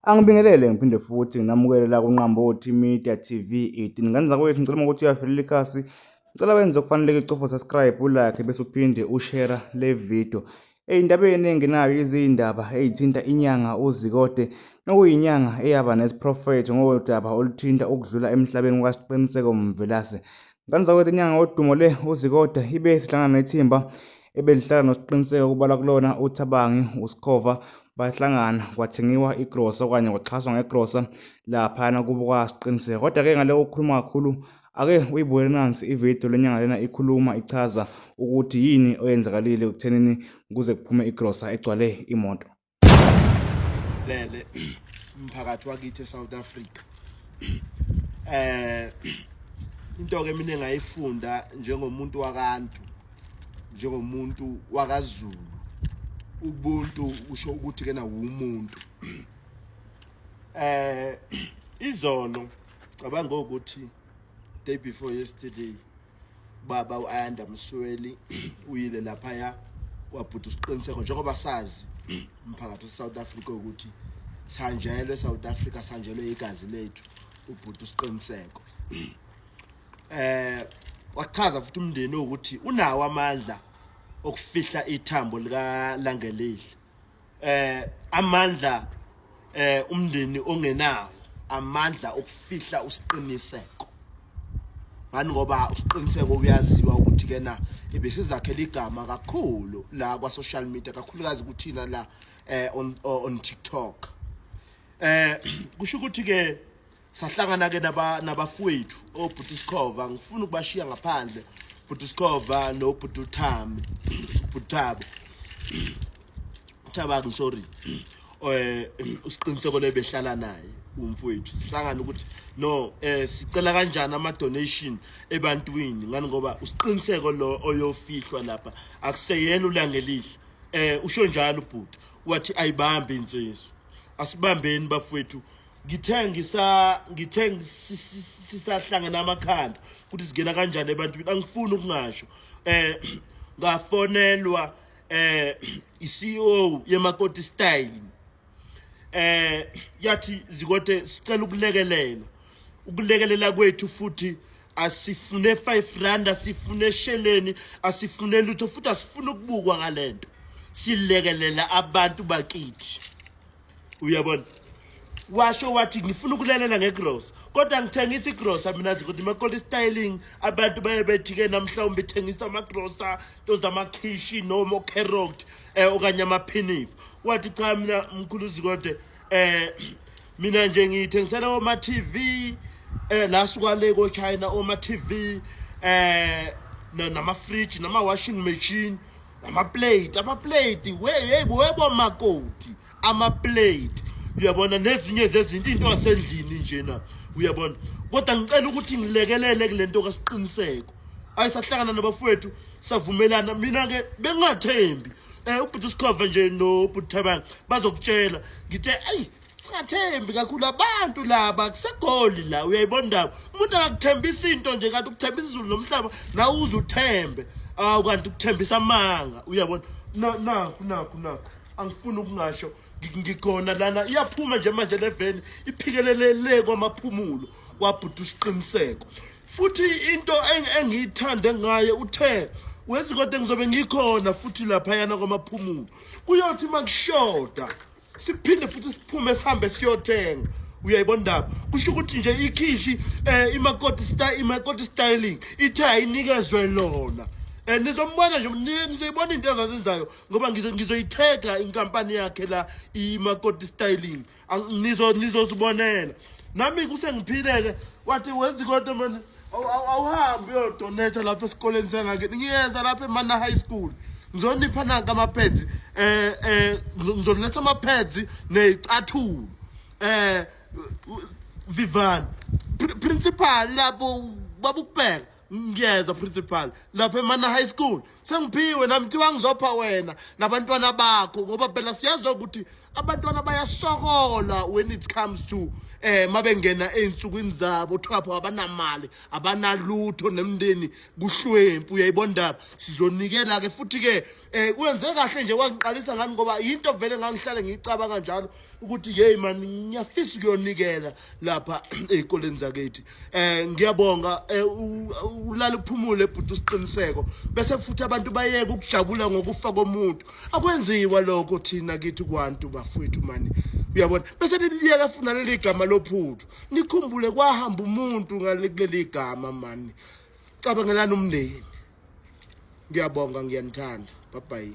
Angibingelele ngiphinde futhi nginamukele la kuNqambothi Media TV 18. Ngane zakwethu ngicela ukuthi uyafelela ikhasi. Ngicela wenze okufaneleke ucofa subscribe, ulike bese uphinde ushare le video. Ey'ndabeni engenayo izindaba ey'thinta inyanga uZikode nokuyinyanga eyaba nesiprofetho ngodaba oluthinta ukudlula emhlabeni kukaSiqiniseko Mvelase. Ngane zakwethu inyanga yodumo le uZikode ibe isihlangana nethimba ebelihlala noSiqiniseko kubalwa kulona uThabangi uSikhova bahlangana kwathengiwa igrosa okanye kwaxhaswa ngegrosa laphayana kubo kwaSiqiniseko. Kodwa-ke ngale kokukhuluma kakhulu Ake uyibukele nansi ividiyo lenyanga lena ikhuluma ichaza ukuthi yini oyenzakalile ekuthenini kuze kuphume igrosa egcwale imoto. Lele umphakathi wakithi eSouth Africa. Into ke mina engayifunda njengomuntu wakantu njengomuntu wakaZulu ubuntu kusho ukuthi kena wumuntu. Izolo cabanga ukuthi day before yesterday baba uAyanda Msweli uyile laphaya kwabhuda usiqiniseko njengoba sazi umphakathi weSouth Africa ukuthi sanjelwe South Africa sanjelwe igazi lethu ubhuda usiqiniseko wachaza futhi umndeni ukuthi unawo amandla okufihla ithambo lika Langelihle amandla umndeni ongenawo amandla okufihla usiqiniseko ngani ngoba usiqiniseko uyaziwa ukuthi kena ebesizakhela igama kakhulu la kwa social media kakhulukazi kuthina la on TikTok kusho ukuthi ke sahlangana ke nabafowethu obhuti Sikhova ngifuna ukubashiya ngaphandle bhuti Sikhova nobhuti uThami bhuti Thabo Thabang sorry usiqiniseko lebehlala naye umfowethu sihlangana ukuthi no sicela kanjani ama donation ebantwini ngani ngoba usiqiniseko lo oyofihlwa lapha akuseyena ulangelihle usho njalo ubhuti wathi ayibambe insizwa asibambeni bafowethu ngithe ngisa ngithe sisahlangana amakhanda ukuthi singena kanjani ebantwini angifuni ukungasho ngafonelwa i-CEO yemakoti style yathi zikode sicela ukulekelela ukulekelela kwethu futhi asifune 5 rand asifune sheleni asifune lutho futhi asifune ukubukwa ngalento silekelela abantu bakithi uyabona washo wathi ngifuna ukulalela ngegrosa kodwa ngithengisa igrosa mina zikuthi makoli styling abantu baye bethi-ke namhlawumbe ithengisa amagrosa nto zamakhishi noma ocarrot okanye amaphinifu wathi cha mina mkhulu zikode mina nje ngiyithengisela oma-tv la suka le ko-china oma-tv nama-fridge nama-washing machine amaplate amaplate webo makoti amaplate uyabona nezinye zezinto into asendlini njena uyabona kodwa ngicela ukuthi ngilekelele kulento kasiqiniseko ayisahlangana nabafowethu savumelana mina ke bengingathembi ubhuti Sikhova nje nobhuti Thabang bazokutshela ngithe ayi singathembi kakhulu abantu laba kusegoli la uyayibona indaba umuntu akakuthembisa into nje kanti ukuthembisa izulu nomhlaba nawe uze uthembe awu kanti ukuthembisa amanga uyabona nakhu nakhu nakhu angifuni ukungasho ngikhona lana iyaphuma nje manje le veni iphikelele le kwamaphumulo kwabhuda usiqiniseko futhi into engiyithande ngaye uthe wezi kodwa ngizobe ngikhona futhi laphayana kwamaphumulo kuyothi makushoda siphinde futhi siphume sihambe siyothenga uyayibona indaba kusho ukuthi nje ikhishi imakoti style imakoti styling ithe ayinikezwe lona nizombona nje nizoyibona into ezazenzayo ngoba ngizoyithega inkampani yakhe la imakoti styling nizozibonela nami kusengiphileke wathi wezikoto manje awuhambi uyodonetha lapha esikoleni sangakini ngiyeza lapha emana high school ngizonipha nanka ama-pads ngizoletha ama-pads ney'cathulo Vivan principal lapho babukubheka ngiyeza principal lapha emana high school sengiphiwe nami kuthiwa ngizopha wena nabantwana bakho ngoba phela siyazi ukuthi Abantwana bayasokola when it comes to mabengena ezinsukwini zabo, thwapho abanamali, abanalutho, nemndeni kuhlwempu. Uyayibona indaba? Sizonikela ke futhi ke kwenze kahle nje wangiqalisa ngani, ngoba yinto vele ngangihlale ngiyicabanga njalo ukuthi hey man, ngiyafisa ukuyonikela lapha ey'koleni zakithi. Ngiyabonga, ulale uphumule bhuti uSiqiniseko. Bese futhi abantu bayeke ukujabula ngokufa komuntu, akwenziwa lokho thina kithi kwantu bafowethu mani, uyabona. Bese niliyeka futhi naleli gama lophuthu, nikhumbule kwahamba umuntu ngale kuleli gama mani, cabangelani umndeni. Ngiyabonga, ngiyanithanda, bye bye.